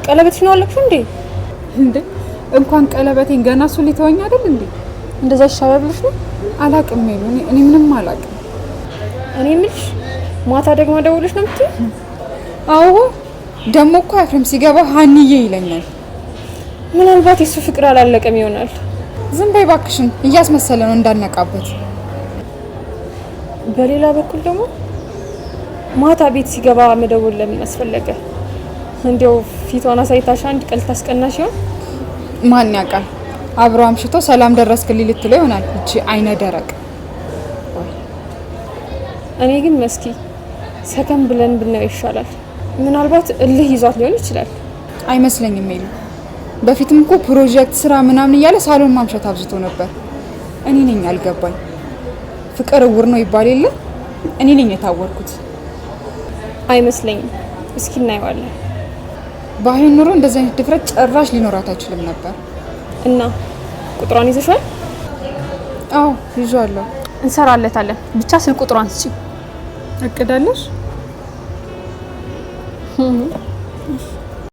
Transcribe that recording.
ቀለበትሽን አወለቅሽው እንዴ? እንዴ እንኳን ቀለበቴን ገና እሱ ሊተወኝ አይደል እንዴ? እንደዛ ይሻላል ብለሽ ነው? አላቅም ሄሉ፣ እኔ ምንም አላቅም። እኔ የምልሽ ማታ ደግሞ ደውለሽ ነው የምትይው? አዎ ደግሞ እኮ አያፍርም። ሲገባ ሀኒዬ ይለኛል። ምናልባት የሱ ፍቅር አላለቀም ይሆናል። ዝም በይ እባክሽን፣ እያስመሰለ ነው እንዳልነቃበት። በሌላ በኩል ደግሞ ማታ ቤት ሲገባ መደወል ለምን አስፈለገ? እንዲያው ፊቷን አሳይታሽ አንድ ቀን ልታስቀናሽ ይሆን? ማን ያውቃል? አብሮ አምሽቶ ሰላም ደረስክልኝ ልትለው ይሆናል። እቺ አይነ ደረቅ። እኔ ግን መስኪ ሰከን ብለን ብናየው ይሻላል። ምናልባት እልህ ይዟት ሊሆን ይችላል። አይመስለኝም ሄሉ። በፊትም እኮ ፕሮጀክት ስራ ምናምን እያለ ሳሎን ማምሸት አብዝቶ ነበር። እኔ ነኝ አልገባኝ። ፍቅር እውር ነው ይባል የለ? እኔ ነኝ የታወርኩት። አይመስለኝም። እስኪ እናየዋለን። ባይሆን ኑሮ እንደዚህ አይነት ድፍረት ጭራሽ ሊኖራት አይችልም ነበር። እና ቁጥሯን ይዘሻል? አዎ ይዤዋለሁ። እንሰራለታለን። ብቻ ስልክ ቁጥሯን ስጪ። እቅዳለሽ?